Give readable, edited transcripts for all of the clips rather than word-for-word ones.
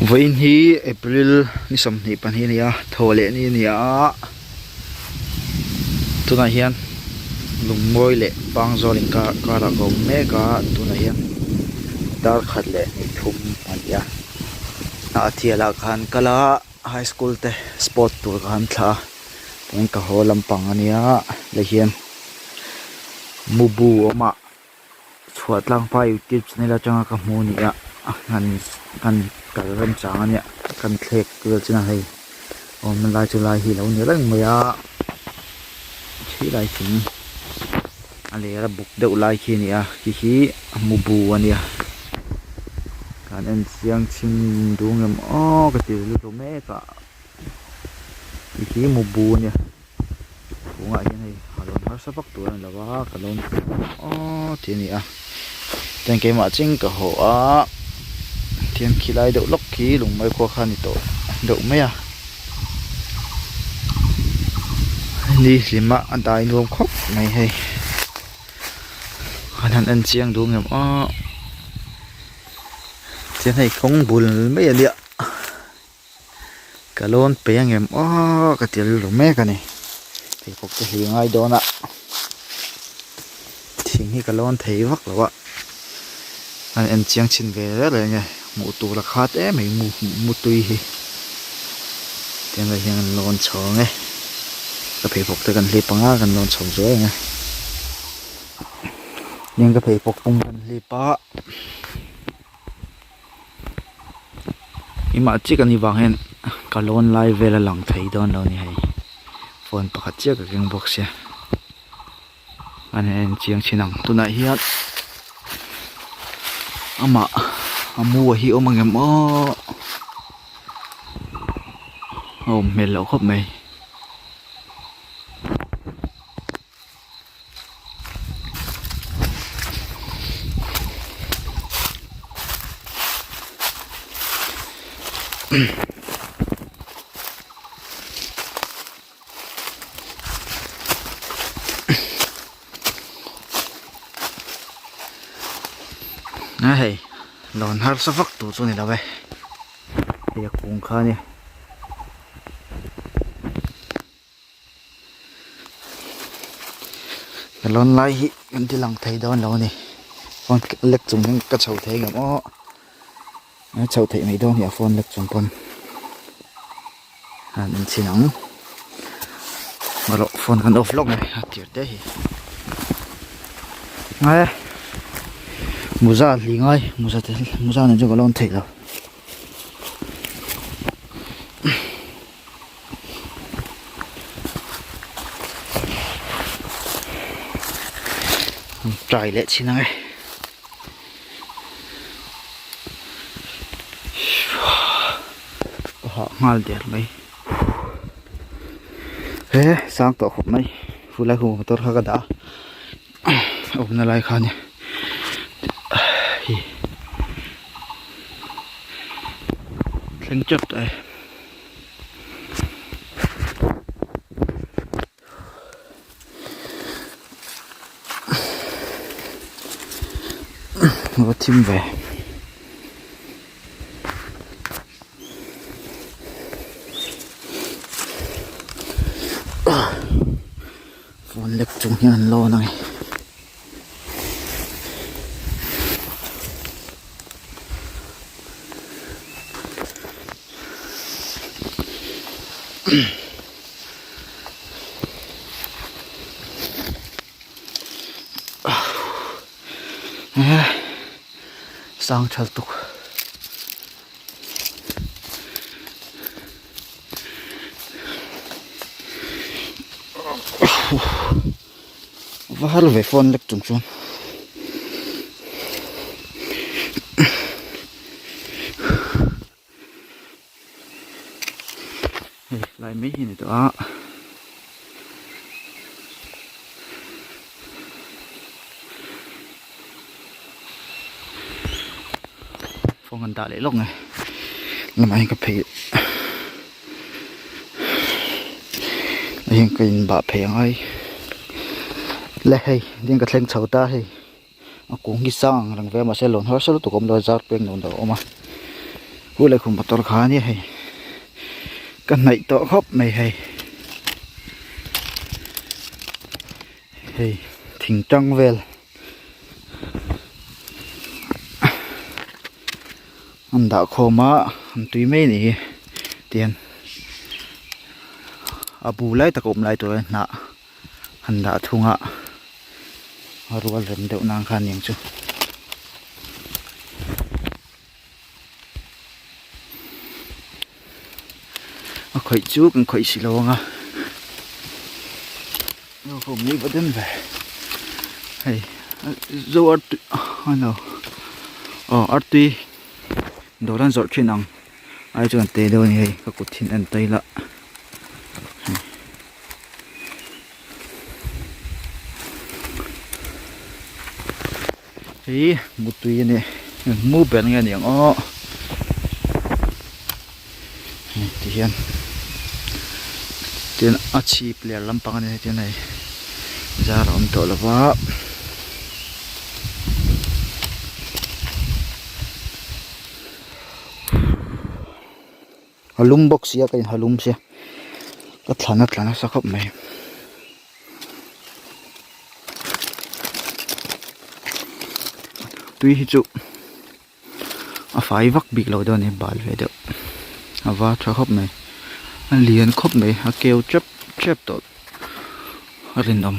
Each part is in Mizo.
Vawiin hi April ni 22 a ni a, thaw leh ni a ni a, tunah hian lungmawi leh pangzawl inkar karah ka awm mek a, tunah hian dar khat leh hnih thum a ni a, a thialah khan kal a high school te sport tur ka han thlah a, tin ka haw lampang a nia leh hian mubu a awm a. Chhuah tlang pa youtube channel atanga ka hmu a ni a han han kal remchang a nia kan thlek vel chin a hei awmna lai chu lai hi a lo ni reng mai a khi lai thing a ler a buk deuh lai khi a ni a khi hi a hmu bu a nia kan en chiang chhin dung em aw ka ti lutuk mek a khi hi mu bu a nia. Kungah hian hei a lawn harsa vak tur a ni lo a ka lawn aw tih a ni a chuan keimah ching ka haw a tihian khilai deuh lawk khi lungmai khua kha a ni tawh deuh mai a ni hlim a a dai nuam khawp mai hei an han en chiang duh ngem aw chuan hei kawng bul mai a nia. Ka lawn peih angem aw ka ti rilru mek a ni pheikhawk te hlir ngai dawn a thing hi ka lawn thei vak lo a an en chiang chhin ve reng reng e hmuh tur a khat em mai mu mu tui hi tiang lai hian an lawn chho ang e ka pheikhawk te kan hlip ang a kan lawn chho zuai ang e tiang ka pheikhawk pum kan hlip a. Imah chiah ka nih vang hian ka lawn lai vel a lang thei dawn lo a ni hei phone pakhat chiah ka keng bawk sia a ni en chiang chin ang tunah hian amah a mu a hi awm angem aw a awm hmel loh khawp mai. A hei lawn harsa vak tur chu a ni lo e hei a kung kha a nia. Ka lawn lai hi kan ti lang thei dawn lo a ni phone lek chung hian ka chho thei ngam aw a chho theih mai dawn hi a phone lek chung pawn an en chhin ang erawh phone kan off lawk mai a tir te hi ngai muza hli ngai muza te muza nen chuan ka lawn theih lo. Try leh chhin ang e. Ka hah nghal der mai. He sang tawh khawp mai. Fulai hu motor kha ka dah a. Awmna lai kha a ni. Hi. Thleng tep tawh e. Va thim ve phone lek chung hian an lawn ang e. Sang thal tuk va har ve phone lek chung chuan. Hei lai mai hi a ni tawh a. Phone kan dah leh lawk nge lamah hian ka phei hian ka in bah phei ang ai le hei ding ka thleng chho ta hei. A kung hi sang ang reng ve a mahse lawn harsa lutuk a awm lo a zar peng nuam lo a awm a. Khu leh khu motor kha ania hei ka hnaih tawh khawp mai hei hei thing tang vel an dah khawm a an tui mai a nih hi tihian a bu lai tak a awm lai tur a hnah han dah thung a a rual rem deuh nan khan eng chu. A khawih chu kan khawih si lo ang a hei zo artui a ni lo aw artui dawr an zawrh thin ang ai chuan te deuh a ni hei ka kut hi an en ta ila. Hei mutui a ni mu ber nge aniang aw hei ti hian tin a chhip ler lampang a ni hetiang hei zar a awm tawh lo va. A lum bawk sia ka inha lum sia ka thlan a tla nasa khawp mai. Tui hi chu a fai vak bik lo deuh a ni bal ve deuh a var tha khawp mai a lian khawp mai a keu tep tep tawh a rinawm.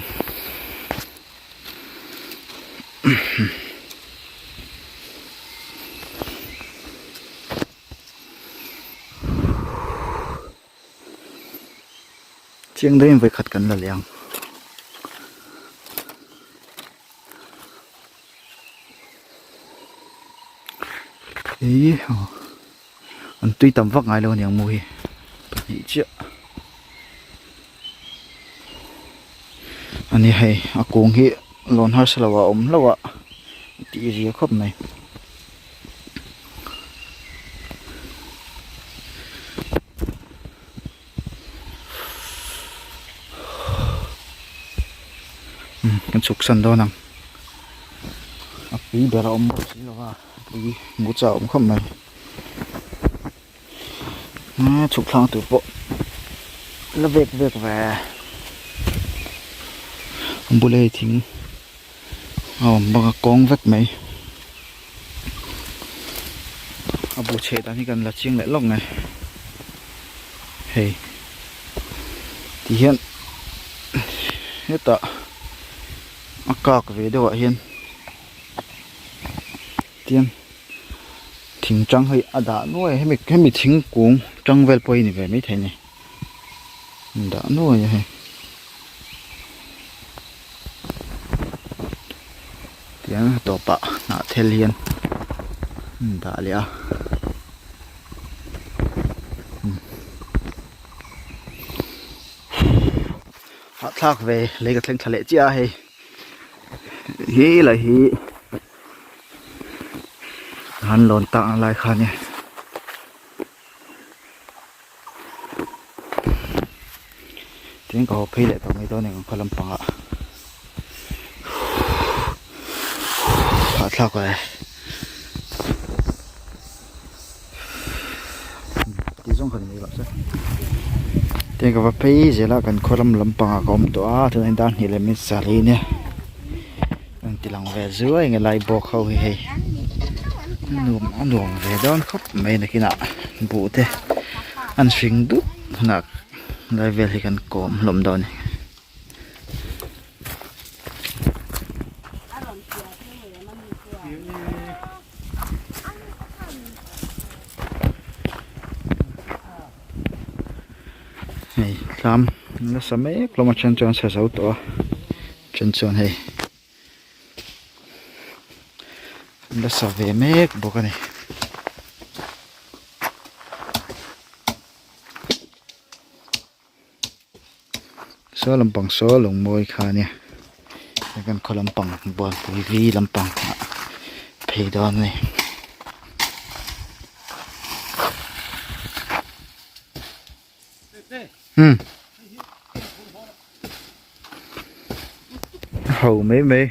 Chiang deuhin vawikhat kan la leh ang. Ih aw an tui tam vak ngai lo aniang mu hi pahnih chiah a ni hei a kung hi lawn harsa lo a awm hlauh a tih zia khawp mai. Kan chhuk san dawn ang a pui ber a awm bawk si lo va a pui hmuh chak a awm khawp mai chhuk thlang tur pawh la vek vek ve a bula hei thing a awm bawk a kawng vek mai a bu chheh dan hi kan la chiang leh lawk mai hei ti hian hetah a kak ve deuh ah hian tiang thing tang hi a dah nuai a hemi hemi thingkung tang vel pawh hi ni ve maithei a ni an dah nuai a hei. Tiang a tawpah hnah thel hian an dah leh a hahthlak ve lei ka thleng thla leh chiah a hei hi lah hi han lawn tak ang lai kha a nia. Tin ka haw phei leh tawh mai dawn eng khaw lampangah hahthlak e tih zawng kha ni mai loh se tin ka va phei zel a kan khaw ram lampangah ka awm tawh a tunah hian dar hnih leh minute sarih a nia. An ti lang ve zuai nge lai bawk ho hi hei nuam a nuam ve dawn khawp mai nakinah buh te an hring dup hunah lai vel hi kan kawm hlawm dawn a ni. Hei thlam nasa mek hlawm a then chuan sa zo tawh a. Then chuan hei an la sa ve mek bawk a ni. Saw lampang saw lungmawi kha a nia hei kan khaw lampang buanpui vi lampang ah phei dawn a ni. Hmm. Ho mai mai.